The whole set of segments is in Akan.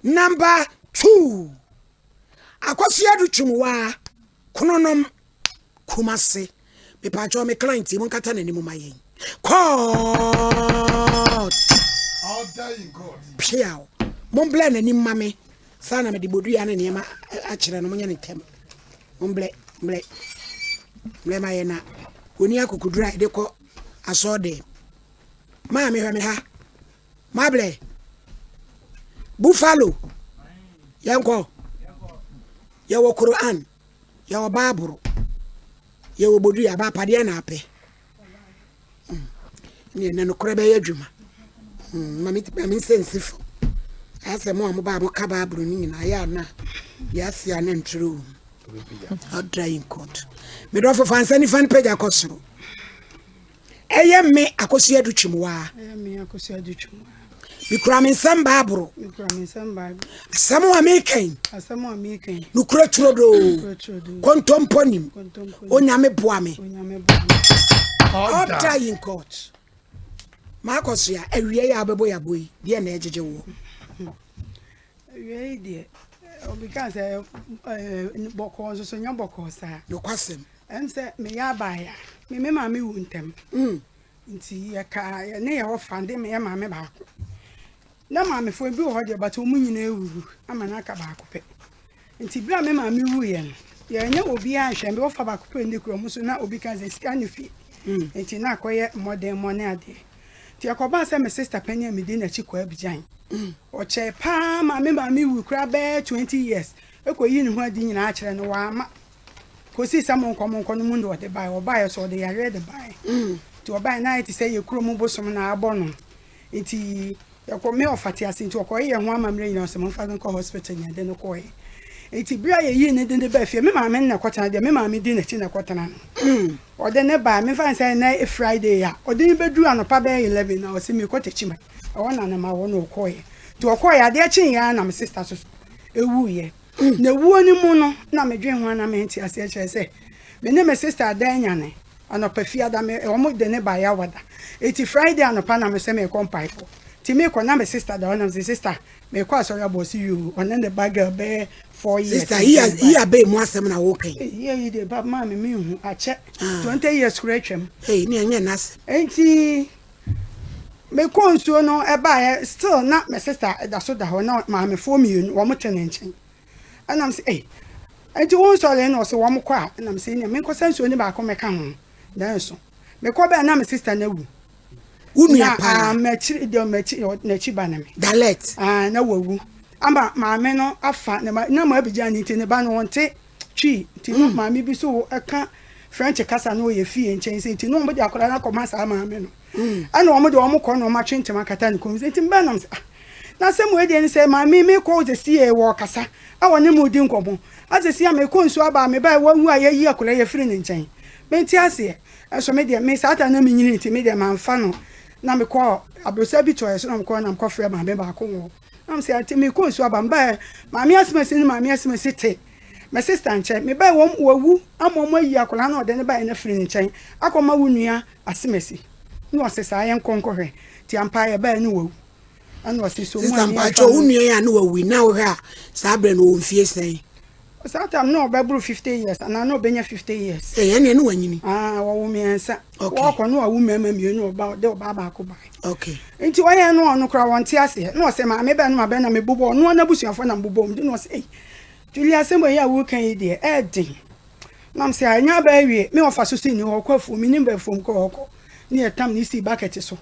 Number 2 Akosua Adu Twumwaa Kononom Kumase Mepaakyɛw me client yi monkata n'anim ma yɛn. Court! Piaw! Momblɛ n'anim ma me. Saa na mede bodua ne nneɛma akyerɛ no monyɛ no ntɛm. Momblɛ, mblɛ. Mblɛ ma yɛn na wɔni akokoduru a yɛde kɔ asɔɔdɛm. Maame hwɛ me ha. Mablɛ. Buffalo. Yɛnkɔ. Yɛwɔ Quran. Yɛwɔ Bible. Yɛwɔ bodua ba apadeɛ na apɛ. Mm. Ne ɛnɛ nokorɛ bɛyɛ adwuma. Mm. Ma me nsɛ nsi fam. Ayɛ sɛ mo a mo ba a moka Bible no nyinaa yɛ ana yɛase a na ntwerɛ wɔ mu. Ɔdra in court. Medɔfo fa nsa nifa no pagya kɔ soro. Ɛyɛ me Akosua Adu Twumwaa. Ɛyɛ me Akosua Adu Twumwaa. Mekura me nsɛm Baaboro. Mekura me nsɛm Baaboro. Asɛm a meka yi. Asɛm a meka yi. Nokura turodoo. Nokura turodoo. Kontompo nim. Kontompo nim. Onyame boa me. Onyame boa me. Order in court. Makɔsoa awia yi a wobɛbɔ yɛ aboɔ yi deɛ na ɛgyegye woɔ. Awia yi deɛ obi ka sɛ bɔkɔɔ nso so nyɛ bɔkɔɔ saa. Nokwasɛm. Ɛm sɛ meyɛ abaayewa, me me maame wu ntɛm. Nti yɛkaa yɛne yɛ wɔfa de meyɛ maame baako. Na maamefoɔ bi wɔ hɔ deɛ but wɔn nyinaa awuwu ama no aka baako pɛ. Nti berɛ a me maame wuiɛ no, yɛanyɛ obiara anhwɛ. Me wɔfa baako pɛ nni kurom so na obi ka sɛ sika ne fie. Nti na akɔyɛ mmɔdemmɔ ne adeɛ. Nti ɛkɔbaa sɛ me sister panin a medi n'akyi kɔɔ Abidjan. Ɔkyɛe paa ma me maame wui koraa bɛyɛ 20 years. Ɛkɔyii ne ho adi nyinaa kyerɛ no, wamma. Kosii sɛ monkɔ monkɔ no mu na ɔde bae. Ɔbaeɛ nso ɔde yareɛ de bae. Nti ɔbaeɛ na ayɛ te sɛ yɛ kurom bosom na abɔ no. Nti yɛkɔ me ɔfa te ase nti ɔkɔyɛ yɛn ho amammerɛ nyinaa ɔsɛ momfa no nkɔ hospital na yɛde no kɔeɛ. Nti berɛ a yɛyii no de no baa fie me maame no na ɛkɔtena deɛ me maame di n'akyi na ɛkɔtena no. Ɔde no bae memfa no sɛ ɛnɛ Friday a ɔde no bɛduru anɔpa bɛyɛ 11 na ɔse merekɔ Techiman ɛhɔ na ne mma wɔ na ɔkɔeɛ. Nti ɔkɔeɛ adeɛ kyeeɛ ara na me sister nso so ɛwuiɛ. Na wuo no mu no na medwen ho a na mente aseɛ kyerɛ sɛ me ne me sister ada anyane anɔpa fiada me wɔn de ne baeɛ awada eti Friday anɔpa na me sɛ mekɔ mpaebɔ ti mekɔ na me sister da hɔ na me sɛ sister mekɔ asɔre abɔ ɔsi yoo ɔne ne ba girl bɛyɛ 4 years. Sister yi yi abɛɛ mu asɛm na woka yi. Yi yi de ba maa me mehu akyɛ 20 years kura atwam. Ee ne ɛnyɛ n'asɛm. Enti mekɔ nsuo no ɛbaeɛ still na me sister da so da hɔ na maamefoɔ mmienu wɔn te ne nkyɛn ɛnam sɛ ei nti wo nsɔre na ɔsɛ wɔn kɔ a ɛnam sɛ nea menkɔsa nsuo ne baako mɛka ho nanso mekɔ bɛɛ na me sister no awu. Wo nua paa. Na m'akyiri deɛ m'akyi n'akyi ba ne me. Dalet. Ah na wawu ama maame no afa ne ma na ma abigya ne nti ne ba no wɔnte Twi nti na maame bi so ɛka French kasa na ɔyɛ fie nkyɛn sɛ nti na wɔn de akwadaa no akɔma saa maame no ɛna wɔn de wɔn kɔ na wɔn atwe ntoma akata ne kɔn mu nti mbɛn nam sɛ ah na asɛm wei deɛ ne sɛ maame mi kɔ sɛ sie wɔ kasa a wɔne mu di nkɔmɔ asɛ si a mekɔ nsuo aba a meba wawu a yɛyi akwadaa yɛfiri ne nkyɛn mente aseɛ ɛso me deɛ me saa ta na menyini nti me deɛ mamfa no na mekɔ aborosa bi tɔɛ so na mekɔ na mekɔfrɛ maame baako wɔ na mesɛ ante mekɔ nsuo aba mbaɛ maame asemasi ne maame asemasi te me sister nkyɛn mebae wɔn wawu ama wɔn ayi akwadaa na ɔde ne bae no afiri ne nkyɛn akɔma wo nua asemasi na ɔse saa yɛnkɔ nkɔhwɛ nti ampa yɛbae no wawu ɛna ɔse so mu Sister a ne mpakyɛ yɛmfa wo no nua yi a ne wawu yi na wohwɛ a saa berɛ no ɔwɔ mfie sɛn? Saa time na ɔbɛboro 50 years anaa na ɔbɛnya 50 years. Ee ɛneɛ ne wanyini. Ah wɔwo mmiɛnsa. Okay. Wɔkɔ no wawo mmarima mmienu ɔba ɔde ɔbaa baako bae. Okay. Nti ɔyɛ no ɔno koraa wɔnte aseɛ na ɔsɛ maame bɛn no ma bɛn na mebobɔ ɔno ara n'abusuafoɔ na mebobɔ wɔn din na ɔsɛ ei Julie asɛm wei a woreka yi deɛ ɛɛden na mesɛ a ɛnyɛ aba awie me ɔfa so so nni hɔ ɔkɔ afuom menim bɛ afuom kɔ ɔkɔ ne yɛtam ne sii bucket so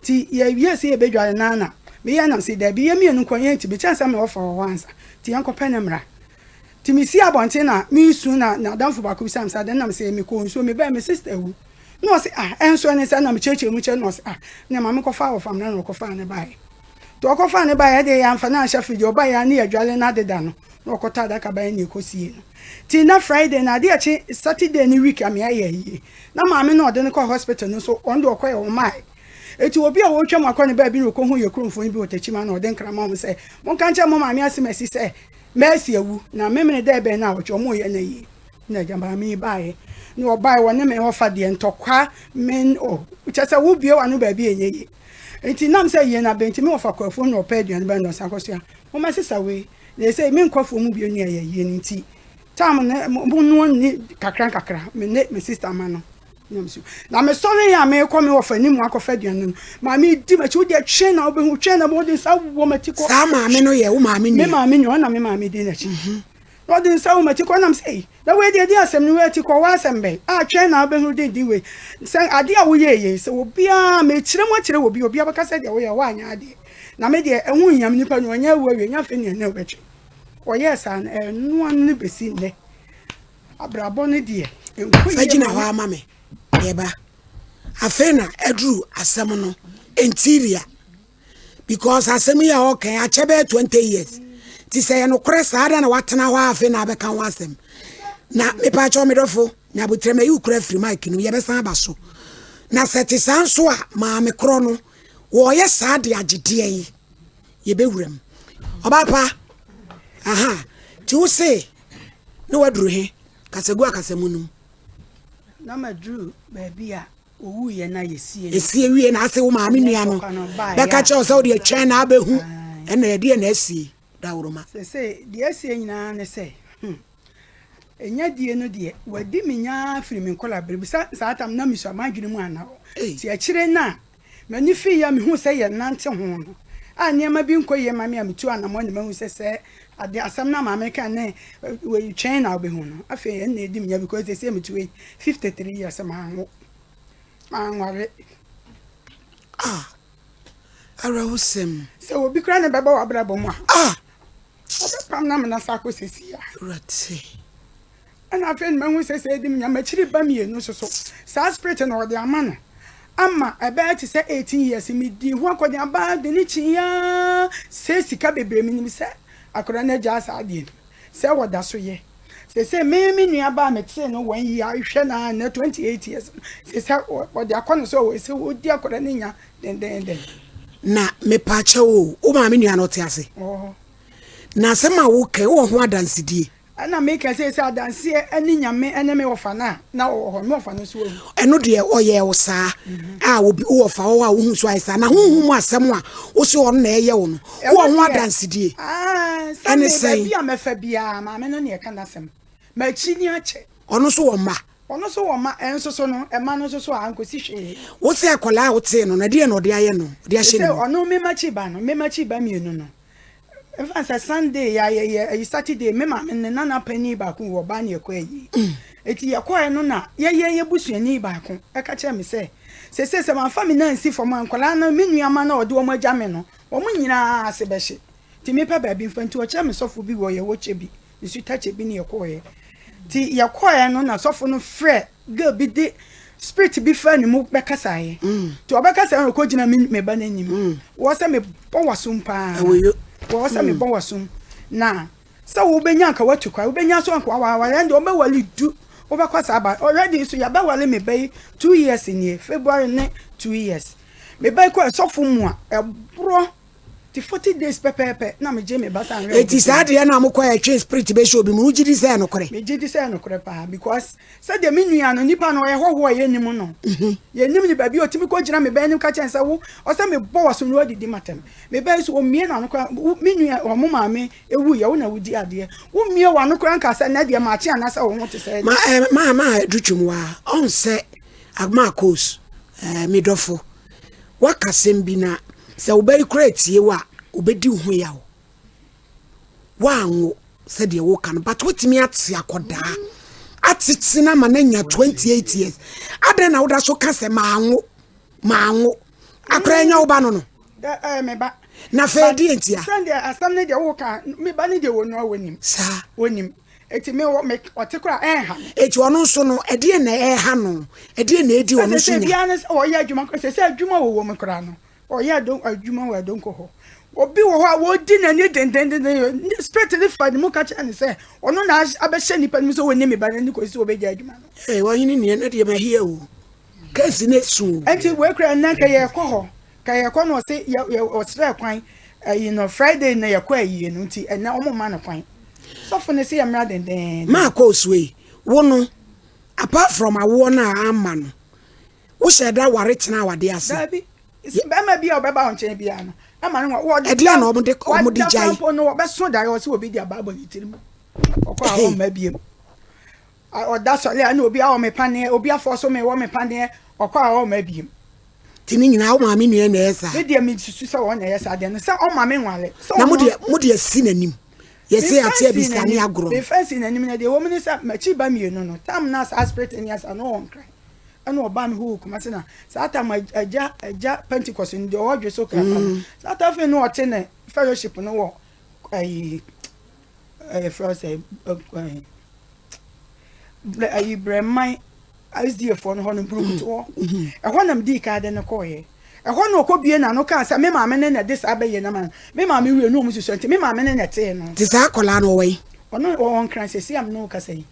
nti yɛwie sɛ yɛbɛdware no na meyɛ nam sɛ daabi yɛ mmienu nkɔ yɛntumi kyɛn sɛ me ɔfa wɔ hɔ ansa nti yɛnkɔpɛ ne mmara nti mesi abɔnten na mesu na n'adamfo baako bisa me sɛ adɛn nam sɛ mekɔ nsuo mebɛɛ me sister awu na ɔse ah ɛnso ɛne sɛ na mekyerɛkyerɛ mu kyerɛ na ɔse ah ne ma mekɔfa wɔ fam na na ɔkɔfaa ne baeɛ nti ɔkɔfaa ne baeɛ deɛ yɛamfa no anhyɛ fridge ɔbaeɛ a ne yɛdwale no adeda no na ɔkɔtɔ adaka baeɛ ne ɛkɔsie no nti na Friday na adeɛ kye Saturday ne week a meayɛ ayie na maame no ɔde no kɔ hospital no nso ɔno deɛ ɔkɔyɛ ɔmae eti obi a wɔretwa mu akɔ ne baabi na ɔkɔhu yɛ kuromfoɔ no bi wɔ Techiman na ɔde nkrama wɔn sɛ monka nkyerɛ mo maame asɛm asi sɛ Mercy awu na memene dɛ bɛn na awɔtwe ɔmo yɛ no ayie. Na agya maame yi baeɛ. Na ɔbaeɛ wɔne me ɔfa deɛ ntɔkwa men o kyɛ sɛ wobue w'ano baabi a ɛnyɛ yie. Nti nam sɛ yie no abɛn nti me wɔfa kɔ afuom na ɔpɛ aduane bɛn na ɔsan kɔsoa. Momma sesa wei. Na ɛsei menkɔ afuom bio ne ɛyɛ yie no nti tam no mo noa nni kakra nkakra me ne me sister ma no. Na me so na mesɔre a mekɔ me wɔfa anim akɔfa aduane no maame di m'akyi wo deɛ twɛn na wobɛhu twɛn na wode nsa wɔ m'ati kɔ. Saa maame no yɛ wo maame nua? Me maame nua ɔna me maame di n'akyi. Na ɔde nsa wɔ m'ati kɔ nam sɛ, Ei, na wei deɛ ɛdeɛn asɛm ni, wei ati kɔ, w'asɛm bɛn? A, twɛn na wobɛhunu denden wei, sɛ adeɛ a woyɛɛ yei, sɛ obiara, mekyerɛ mu akyerɛ obi, obiara bɛka sɛ deɛ woyɛ, woanyɛ adeɛ. Na me deɛ, ɛho nhia me, nipa no, ɔnyɛ awu awie, nyɛ afei ne ɛnnɛ wobɛtwe. Ɔyɛɛ saa no, ɛno ano no bɛsi nnɛ. Abrabɔ no deɛ, ɛnkɔ Fa yie gyina ma hɔ me. ara ma me, me ba. Afei na aduru asɛm no interior. Because asɛm yi a ɔka yi akyɛ bɛyɛ 20 years. Nti sɛ yɛ nokorɛ saa dɛn na watena hɔ a afei na abɛka ho asɛm. Na mepaakyɛw me dɔfo, nyabotrɛ mayi wo kora afiri mic no mu, yɛbɛsan aba so. Na sɛ te saa nso a, maame korɔ no, wɔyɛ saa de agye deɛn? Yɛbɛwura mu. Ɔbaa pa, aha, nti wo se ne waduru he? Kasagu akasamu no mu. Na maduru baabi a Owuiɛ na yɛsie no. Esie wie na ase wo maame nua no bɛka kyerɛ wo sɛ wode twɛn na abɛhu ɛna ɛdeɛ na asie dawuroma. Sese deɛ asie nyinaa ne sɛ hmm ɛnya die no deɛ wadi me nya firi me nkɔla bere bisa saa tam na mesua m'adwene mu anna hɔ nti akyire no a m'ani fii a mehu sɛ yɛ nante ho no a nneɛma bi nkɔ yie ma me a metu anamɔ na mahu sɛ sɛ ade asɛm no a maame ka ne wei twɛn na wobɛhu no afei ɛnna ɛdi me nya because sese metu wei 53 years manwo Manware. Ah, awerɛhosɛm. Sɛ obi koraa na ɛbɛba w'abrabɔ mu a. Ah! Ɔbɛpam no amena sa akɔ sɛsi a. Awurade. Ɛna afei na mahu sɛ sɛ ɛdi nya m'akyiri ba mmienu nso so. Saa spirit na ɔde ama no. Ama ɛbɛyɛ te sɛ 18 years medi ho akɔneaba de ne kyi aa sɛ sika bebree menim sɛ akwadaa no agyaa saa adeɛ no. Sɛ wɔda so yɛ. Seesei me me nua ba a metee no one year ahwɛ no ara nnɛ 28 years no, seesei wɔde akɔ no so sɛ ɔdi akwadaa no nya dendenden. Na mepaakyɛw o, wo maame nua no ɔte ase? Ɔwɔ hɔ. Na asɛm a woka yi, wowɔ ho adansedie? Ɛna meka seesei adanseɛ ne Nyame ne me wɔfa no a na ɔwɔ hɔ, me wɔfa no nso awu. Ɛno deɛ ɔyɛɛ wo saa a obi wo wɔfa wɔ hɔ a wohu so ayɛ saa na honhom mu asɛm a wose ɔno na ɛyɛ wo no wowɔ ho adansedie ɛne sɛn? Baabi a mɛfa biara maame no na ɛka n'asɛm m'akyi ni akyɛ. Ɔno nso wɔ mma? Ɔno nso wɔ mma ɛnso so no ɛma no nso so a ankosi hwee. Wo sɛ akwadaa a wotee no no ɛdeɛn na ɔde ayɛ no ɔde ahyɛ ne mu? Ɔno me m'akyi ba no me m'akyi ba mmienu no Mfa sɛ Sunday yɛ yɛ ayi Saturday me maame ne nana panin baako wɔ ɔbaa ne yɛkɔ ayie. Eti yɛkɔɛ no na yɛyɛ yɛ busuani baako ɛka kyerɛ me sɛ sese sɛ manfa me nan nsi fam a nkwadaa no me nua ma no a ɔde wɔn agya me no wɔn nyinaa ase bɛhye. Nti mepɛ baabi mfa nti ɔkyerɛ me sɔfo bi wɔ yɛwɔ kyɛ bi nsuta kyɛ bi ne yɛkɔɛ. Nti yɛkɔɛ no na sɔfo no frɛ Girl bi de spirit bi faa ne mu bɛkasaeɛ. Nti ɔbɛkasaeɛ na ɔkɔgyina me me ba no anim. Wɔ sɛ mebɔ w'asom paa. Wɔ sɛ mebɔ w'asom. Na sɛ wobɛnya anka woatu kwan, wobɛnya nso anka waware ɛnde wɔbɛwale du. Wobɛkɔ saa ba. Already nso yɛabɛwale me ba yi 2 years nie. February ne 2 years. Me ba yi kɔ ɛsɔfo mu a ɛborɔ Nti 40 days pɛpɛɛpɛ na megye me ba sɛ anwɛ Eti saa deɛ na mokɔ ɛtwe spirit bɛhyɛ obi mu no wogye di sɛ ɛyɛ nokorɛ? Megye di sɛ ɛyɛ nokorɛ paa because sɛdeɛ me nua no nipa no ɔyɛ hɔhoɔ a yɛnnim no yɛnnim no baabi a ɔtumi kɔgyina me ba anim ka kyerɛ no sɛ wo ɔsɛ mebɔ w'aso na woadidi m'atɛm me ba yi so ɔmmie n'ano koraa wo me nua ɔmo maame ɛwuiɛ wo na wodi adeɛ wommie w'ano koraa nka sɛ nnɛ deɛ makye anaasɛ wo ho te sɛ Ma eh, ma ma adutwum waa ɔn sɛ agma akos eh, me dɔfo Woaka asɛm bi na sɛ wo ba yi koraa tie wo a, obɛdi wo ho yaw. Woanwo sɛdeɛ woka no, but wotumi ate akɔdaa atete no ama no anya 28 years. Adɛn na woda so ka sɛ manwo, manwo? Akora anya wo ba no no. Ɛɛ me ba. Na afei deɛ ntia? Sɛdeɛ asɛm no deɛ woka, me ba no deɛ wɔnu a wɔnim. Saa. Wɔnim. Eti me wɔ me ɔte koraa ɛnha me. Eti ɔno nso no ɛdeɛn na ɛha no? Ɛdeɛn na ɛdi ɔno nso nya? Sɛ biara ne sɛ ɔyɛ adwuma koraa sɛ sɛ adwuma wɔ wɔ mu koraa no ɔyɛ adwuma wɔ adonko hɔ. Obi wɔ hɔ a wɔdi n'ani dendendenden spirit ne fa ne mu ka kyerɛ ne sɛ ɔno na abɛhyɛ nipa no mu sɛ wɔnni me ba n'ani kɔsi sɛ ɔbɛgya adwuma no. Ee ɔhene nua na deɛ mahia o. Case no esu o. Enti wei koraa nnɛ nka yɛkɔ hɔ Ka yɛkɔ no ɔse yɛ yɛ ɔsrɛ kwan ɛyi no Friday na yɛkɔ ayie no nti ɛnɛ ɔmo mma no kwan. Sɔfo no se yɛ mmra dendenden. Maa kɔ osue. Wo no, apart from awoɔ no a amma no, wohyɛɛ da ware tenaa awadeɛ ase? Daabi. Bɛrima bi a ɔbɛba wo nkyɛn biara no, ɛma no wa, Ɛdeɛn na wɔde, wɔde wada gyae? koraa mpo no, wɔbɛso daeɛ wɔ sɛ obi de abaa bɔ ne tirim. Ɔkɔ a ɔmma biem. Ɔda sɔre a ɛna obi awɔ me paneɛ, obi afɔ so me wɔ me paneɛ, ɔkɔ a ɔmma biem. Nti ne nyinaa wo maame nua na ɛyɛ saa? Me deɛ mesusu sɛ wɔn na ɛyɛ saa deɛ no, sɛ ɔma me nwale. Sɛ Na mo ɔno deɛ, mo deɛ si n'anim. Yɛse Memfa ate nsii abisa ne n'anim, agorɔ no. memfa nsii n'anim na deɛ ɛwɔ mu ne sɛ m'akyi ba mmienu no, tam no a saa spirit no yɛ saa no ɔwɔ Nkran ɛna ɔbaa me hɔ wɔ Kumasi na saa tam agya agya Pentecost no deɛ ɔwɔ dwe so kra pa no, saa tam afei na ɔte ne fellowship no wɔ ɛyi ɛyɛ frɛ sɛ ɛyi ayi Brɛman SDA foɔ no hɔ no Mpurukutu hɔ. Ɛhɔ na medii kan de no kɔeɛ. Ɛhɔ na ɔkɔbue n'ano kaa sɛ me maame ne na ɛde saa bɛyɛ no ama no. Me maame wuiɛ na wɔn susua nti me maame ne na ɛtee no. Nti saa akwadaa no ɔwɔ he? Ɔno ɔwɔ Nkran seesei a me ne wo kasa yi.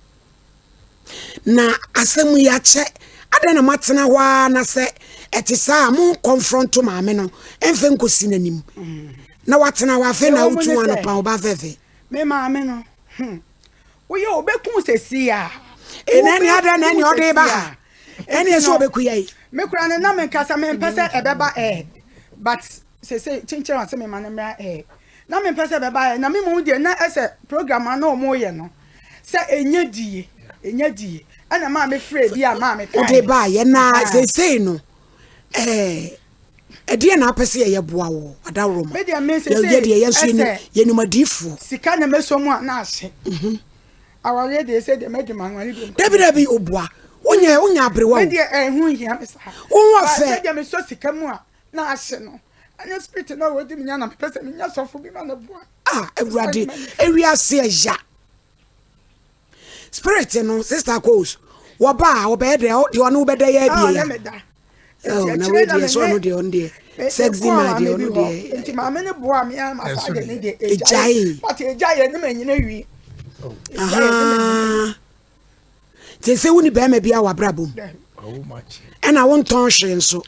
Na asɛm yi akyɛ, adɛn na moatena hɔ ara na sɛ ɛte saa a mo nkɔnfrɔnto maame no mfa nkɔsi n'anim na watena hɔ afei na Deɛ ɛwɔ mu wotu ne ano sɛ, pa wo ba fɛfɛ. me maame no, hmm, Woyɛ obeku sɛsi a. Ee na ɛne adɛn na ɛne ɔde ba ha. Ɛne ɛsɛ obeku yɛ. Me kura no na me nkasa me mpɛ sɛ ɛbɛba ɛɛ but sese kyenkyɛn ase me ma no mmra ɛɛ na me mpɛ sɛ ɛbɛba ɛɛ na me mmom deɛ na ɛsɛ program a na wɔn yɛ no sɛ ɛnyɛ die ɛnyɛ die ɛna maa me frɛ bi a maa me kae. Wode ba yɛ na sese no ɛɛ. Ɛdeɛn na wopɛ sɛ yɛyɛ boa wo adaworoma? Me deɛ me sese Yɛyɛ deɛ yɛn nso ɛsɛ yɛnim adiyifoɔ. Sika na mɛsɔ mu a na ahye. Awareɛ deɛ sɛ deɛ mɛdi ma nware bi. Dabi dabi oboa. Wonyɛ wonyɛ aberewa o. Me deɛ ɛho nhia me saa. Wo ho ɔfɛ. Sɛ deɛ mesɔ sika mu a na ahye no. Ɛnyɛ spirit na wɔdi me nya na mepɛ sɛ menya sɔfo bi ma no boa. Ah Awurade ewiase ɛya. Spirit no sister Coles wɔba a wɔbɛyɛ deɛ deɛ ɔne wobɛda yɛ abie ya. Oh, na wei deɛ sɛ ɔno deɛ ɔno deɛ sexy man deɛ ɔno deɛ. Nti maame no boa me ama saa deɛ ne deɛ egyae. But egyae yɛ ne ma nyina wi. Nti sɛ woni bɛrima bi a w'abrabɔ mu. Ɛna wontɔn hwee nso.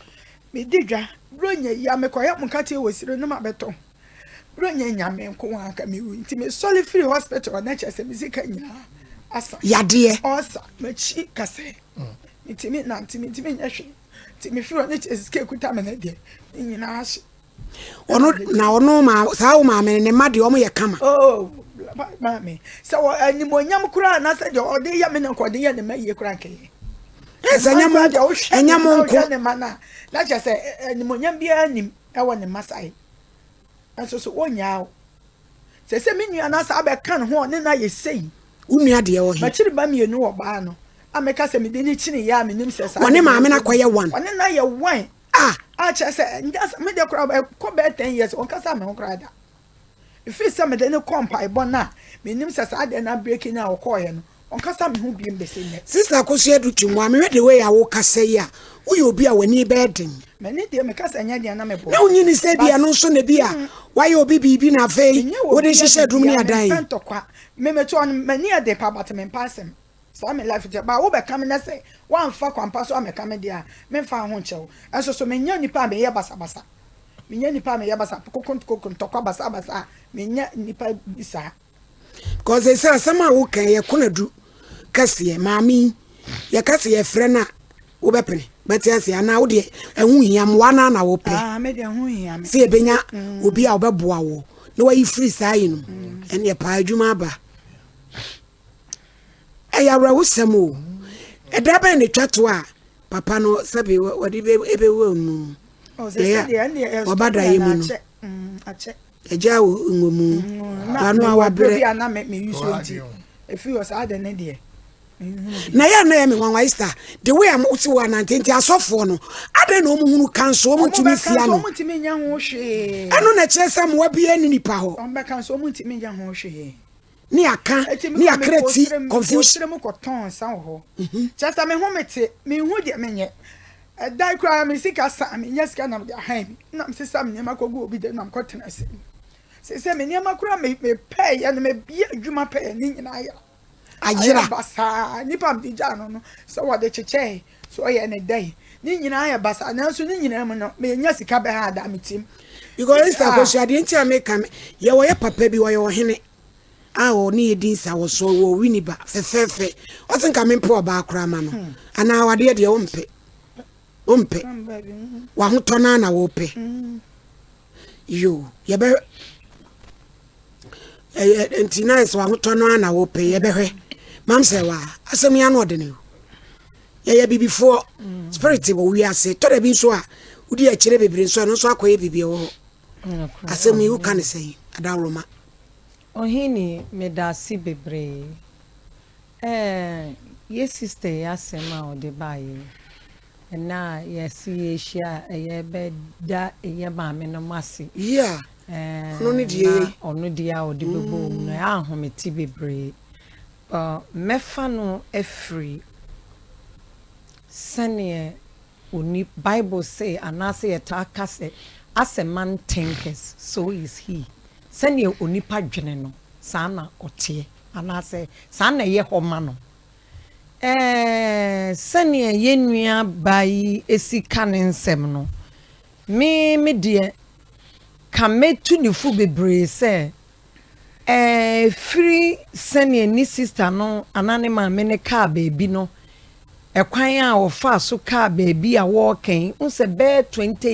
Medi dwa, bro nya yi a mekɔyɛ mo nkateɛ wɔ sire no ma bɛtɔn. Bro nya nya me nko anka mewu nti mesɔre firi hospital na kyerɛ sɛ me sika nyinaa asa. Yadeɛ. Ɔsa m'akyi kasɛe. Mentumi nante, mentumi nyɛ hwee. Nti mefiri hɔ ne kyerɛ sika ekuta me no deɛ ne nyinaa ahye. Ɔno na ɔno ma saa wo maame no ne mma deɛ ɔmo yɛ kama. Oh maame sɛ wɔ animonyam koraa na sɛ deɛ ɔde yɛ me na nka ɔde yɛ ne mma yie koraa nka yɛ. Ɛsɛ ɛnyɛ mo ɛnyɛ mo nko. Ne mma na na kyerɛ sɛ animonyam biara nim ɛwɔ ne mma sae. Nso so wɔnyaa wo. Sɛ sɛ me nua no asa abɛka ne ho ɔne no ayɛ sei. Wo nua deɛ wɔ he? Makyiri ba mmienu wɔ baa no a meka sɛ mede ne kyini yɛ a menim sɛ saa. Wɔne maame no akɔyɛ one. Ɔne no ayɛ one. Ah! A kyerɛ sɛ nyɛ me deɛ koraa ɛkɔ bɛyɛ 10 years ɔnkasa me ho koraa da. Ɛfiri sɛ mede no kɔɔ mpaebɔ no a menim sɛ saa deɛ no abreki no a ɔkɔɔeɛ no ɔnkasa me ho biem bɛsi nnɛ. Sister Akosua Adu Twumwaa, mehwɛ the way a wokasa yi a, woyɛ obi a w'ani bɛyɛ den. M'ani deɛ meka sɛ ɛnyɛ den a na meboa. Na wonnye nni sɛ ebia But ɛno nso na ebia woayɛ obi biribi na afei menyɛ wode obiara hyehyɛ adum ne biribiara, adan yi? mempɛ ntɔkwa. Me meto hɔ no m'ani yɛ den paa but mempɛ asɛm. Saa me life teɛ. But wobɛka me na sɛ woamfa kwampa so ammɛka me deɛ a, memfa wo ho nkyɛ wo. Nso so menyɛ nipa a meyɛ basabasa. Menyɛ nipa a meyɛ basa kokontokoko ntɔkwa basabasa a menyɛ nipa bi saa. Because sɛ asɛm a woka yɛ konadu kɛseɛ maame yi yɛka sɛ yɛfrɛ no a wobɛpene bɛte ase anaa wo deɛ ɛho hia mmoa no na wopɛ ah, sɛ yɛbɛnya mm. obi a ɔbɛboa wo na wayi firi saa yi no mm. ɛneɛ paa adwuma aba ɛyɛ awerɛhosɛm o ɛda bɛn na ɛtwa to a papa no sɛbe wɔde bɛwɔ mu yɛyɛ ɔba da yɛ mu no Agya wo ngomu wano a wabrɛ. Na yɛ na yɛ me nwanwa Esther the way a mo si wɔ anante nti asɔfoɔ no adɛn na wɔn hunu kan so wɔn ntumi si ano ɛno na ɛkyerɛ sɛ mmoa biara ni nipa hɔ ne aka ne akra ti confusion. mu kɔtɔn nsa wɔ hɔ kyerɛ sɛ me ho mete menhu deɛ menyɛ ɛdan koraa me sika sa menya sika na mede ahan bi na mesesa me nneɛma kɔgu obi dɛm na mekɔtena ase sɛ me nneɛma koraa mepɛɛyɛ no meyɛ adwuma pɛɛ ne nyinaa yera ayera basaa nipa mede gyaa no no sɛ wɔde kyekyɛe sɛ ɔyɛ ne dɛn ne nyinaa yɛ basaa nanso ne nyinaa mu no menya sika bɛha ada me tim because Esther Akosua adeɛ nti a meka yɛwɔ yɛ papa bi ɔyɛ ɔhene. A ɔne yɛ di nsawɔsoɔ wɔ Winneba fɛfɛɛfɛ. Ɔse nka mempɛ ɔbaa koraa ma no. Anaa awadeɛ deɛ wompɛ. Wompɛ. W'ahotɔ no ara na wopɛ. Yoo, yɛbɛ ɛyɛ nti na sɛ w'ahotɔ no ara na wopɛ yɛbɛhwɛ. Mam sɛ wa asɛm yi ano ɔdene o. Yɛyɛ bibifoɔ. Spirit wɔ wiase. Tɔ da bi nso a wodi akyire bebree nso ɛno nso akɔyɛ biribi ɛwɔ hɔ. Asɛm yi woka ne sɛn adaworoma? Ohene, medase bebree. Eh, yɛ sister yi asɛm a ɔde baeɛ yi, ɛnɛ a yɛse yɛhyia a yɛbɛda yɛ maame nom ase. Yeah, Eh, ɔno ne deɛ na yei. Ɔno deɛ a ɔde bɛbɔ mu no, ɛyɛ ahomete bebree. Mɛfa no afiri sɛneɛ oni Bible say anaasɛ yɛtaa ka sɛ, "As a man thinketh, so is he." Sɛneɛ onipa dwene no, saa na ɔteɛ anaasɛ saa na ɛyɛ hɔ ma no. Sɛneɛ yɛn nua baa yi esi ka ne nsɛm no, me deɛ ka mɛtu ne fo bebree sɛ firi sɛneɛ ne sister no anaa ne maame ne kaa baabi no, ɛkwan a ɔfaa so kaa baabi a wɔɔkɛn n sɛ bɛyɛ 20